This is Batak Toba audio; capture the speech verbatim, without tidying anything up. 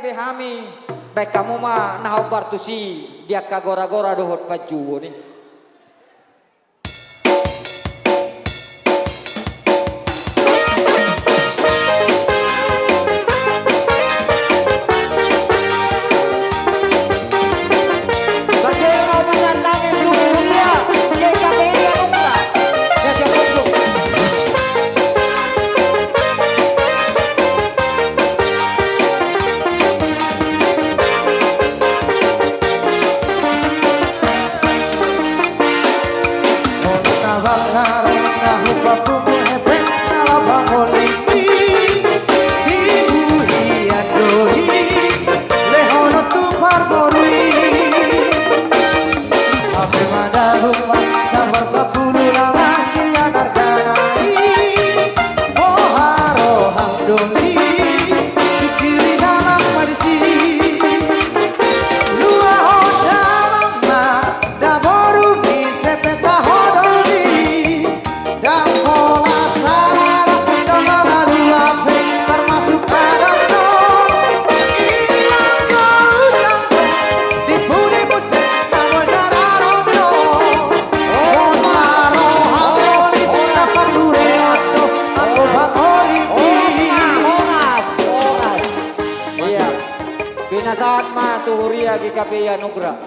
Be hami, baen hamu ma na hombar tusi di angka gora-gora dohot panjouon i. Ia, pinasahat ma tu huria G K P I Anugrah.